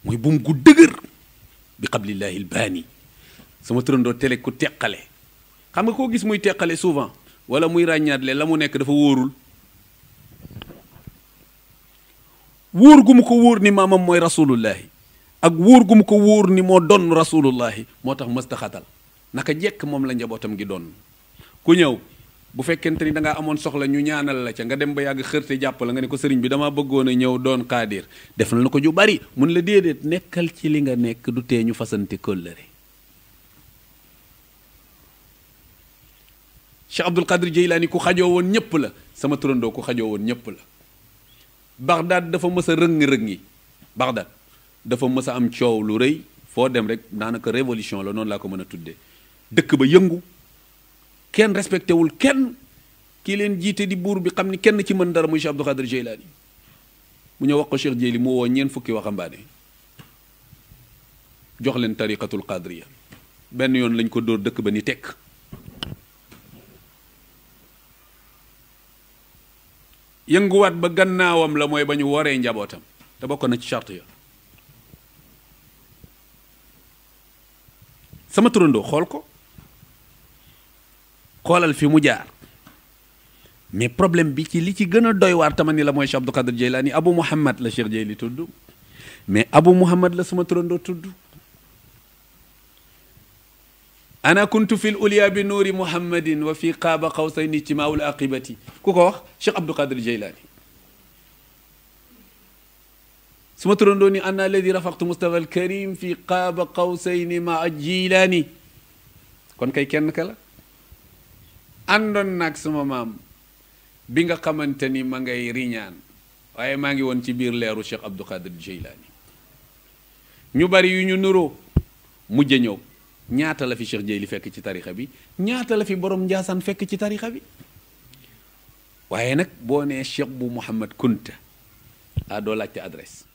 mooy buum gu dëgër bi qablillahi albaani sama turandoo tele ku teqale xam nga koo gis muy teqale souvent wala muy ràññaatle la mu nekk dafa wóorul wóor gu mu ko wóor ni maamam mooy rasulullahi ak wóor gu mu ko wóor ni moo doon rasulullahi moo tax mësta xatal naka jekk moom la njabootam gi doon ku ñëw bu fekkente ni da ngaa amoon soxla ñu ñaanal la ca nga dem ba yàgg xërte jàpp la nga ne ko sëriñ bi damaa bëggoon a ñëw doon xaadir def na ko ju bari mun la déedéet nekkal ci li nga nekk du tee ñu fasante kóllëre Cheikh Abdul Qadir Jeylaani ku xajoo woon ñëpp la sama turandoo ku xajoo woon ñëpp la Bagdad dafa mës a rëng-rëngi Bagdad dafa mës a am coow lu rëy foo dem rek daanaka révolution la noonu laa ko mën a tuddee dëkk ba yëngu kenn respecté wul kenn kii leen jiite di buur bi xam ni kenn ci mën dara muy Cheikh Abdul Qadir Jeylaani mu ñëw wax ko Cheikh Jeyli mu woo ñeen fukki waxambaane jox leen tariqatul qadriya benn yoon lañ ko dóor dëkk ba ni tekk yënguwaat ba gannaawam la mooy ba ñu waree njabootam te bokk na ci charte ya sama turandoo xool ko xoolal fi mu jaar mais problème bi ci li ci gën a doy waar tama ni la mooy Cheikh Abdul Qadir Jeylaani Abu Muhammad la Cheikh Jeyli tudd mais Abu Muhammad la sama turandoo tudd ana kuntu fi l ulia bi nuuri muhammadin wa fi qaaba qawsayni ijtimaa'ul aqibati ku ko wax Cheikh Abdul Qadir Jeylaani suma turandoo ni ana alladi rafaqtu mustafa al karim fi qaaba qawsayni maa jilaani kon kay kenn ka la àndoon naag sama maam bi nga xamante ni ma ngay riñaan waaye maa ngi woon ci biir leeru Cheikh Abdul Qadir Jeylaani ñu bari yu ñu nuroo mujj ñëw ñaata la fi Cheikh Jeyli fekk ci tarixa bi ñaata la fi borom Njaasaan fekk ci tarixa bi waaye nag boo nee Cheikh bu Mouhamad Kunta doo laajte adresse